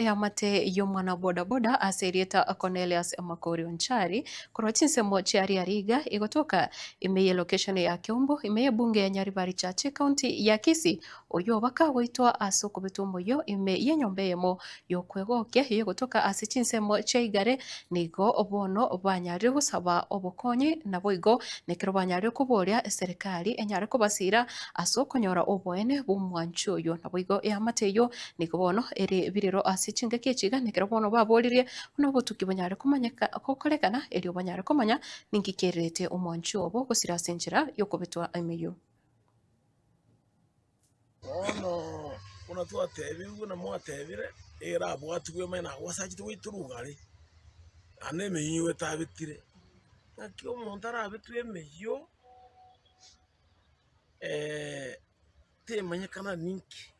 Eamate y'omwana bodaboda ase erieta Cornelius Makori Onchari korwa chinsemo chia Riariga egotoka ime ye location ya Keumbu ime y'ebunge ya Nyaribari Church ekaunti ya Kisii oyio bakagoitwa ase okobetwa omoyio ime y'enyomba eyemo y'okwegokia eyio egotoka ase chinsemo chia Igare nigo bono banyarire gosaba obokonyi naboigo nekero banyarire koboria eserekari enyare kobasira ase okonyora oboene bw'omwanchi oyio naboigo eamate eyio Nigo bono ere birero ase chingaki echi iga, nekero bono baboririe buna obotuki bonyare komanyeka gokorekana, erio banyare komanya ninki kererete omwanchi obo gosira ase enchera y'okobetwa emeyio. Bono buna twatebigwe na mwatebire, erabwatigwe emanye nagosachete goitwa rugari, naende emeyio nigo etabetire. Naki omonto arabetwe emeyio temanyekana ninki.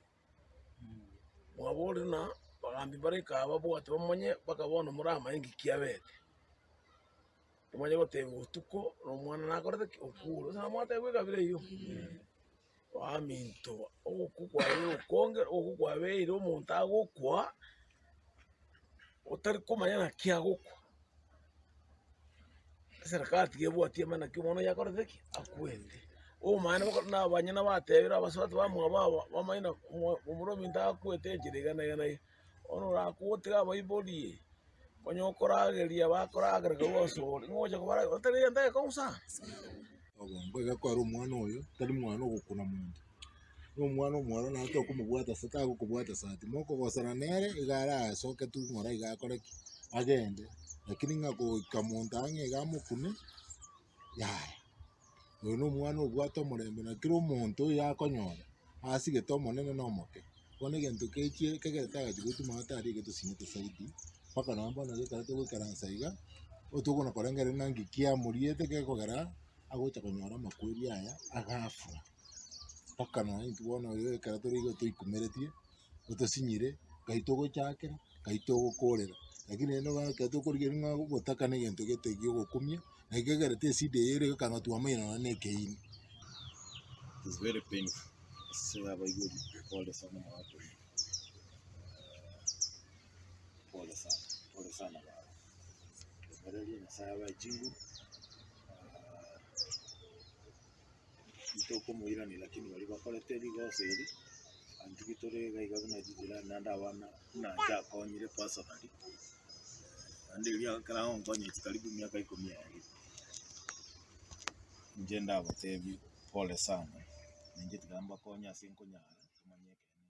Mwaborire ng'a abagambi mbare kaa babwate bamanye mpaka bono moramanye nki kiabete. Omanye goteba botuko na omwana nakorete ki? Okure. Gose namwatebigwe ekabira eyio? Baminto, ogokwa kwabeire okonge, ogokwa kwabeire omonto agokwa, otari komanya naki agokwa. Eserekari tiga ebwatie amang'ana naki omwana oyio akorete ki? Akwete. Omanyete baka na abanyene batebire abasubati bamwabo aba bamanye na momura ominto akwete enchera iga na iga na iga. Bono orakwe otige abaibori, onye okorageria bakoragera korwa ase ore, ng'o ogocha kobarageria otari egento egekong'u sana. Obongo iga kware omwana oyo, tari mwana ogokuna monto, na omwana omworo naye tokomobwata ase tagokobwata sati, mokogosana nere iga arasoke tu ng'ora iga akore ki, agende, lakini ng'a goika monto ang'e iga amokune, yaya. Oyo na omwana obwate omorembe na kera omonto oyo akonyora, asigete omonene na omoke. Bono egento kechie kegerete agachi goetwa maate aria iga tosinyete zaidi, mpaka nonye bono iga ekero togoikaransa iga, otokona korengereria ng'a nki kiamoriete gekogera agocha konyora amakweri aya agafwa. Mpaka nonye intwe bono iga ekero tore iga toikumeretie, otosinyire, ngai togochakera, ngai togokorera. Lakini rende bono ekero tokorigereria ng'a obotaka na egento gete gia ogokumia, naki kegerete esida eye ere egekanga twamanyire nonye na ekeini. It is very painful ase abaibori pole sana omogaka oyio pole sana pole sana baba remereria nyasaye abae chinguru Ntokomoirania lakini baria bakorete rigoso eri, intwe tore iga iga buna chijirani naende abana buna inche akonyire personally, naende erio ekero agonkonya echi karibu emiaka ikomi yaerire, inche ndabatebie pole sana, na inche tiga mbakonye ase nkonyara.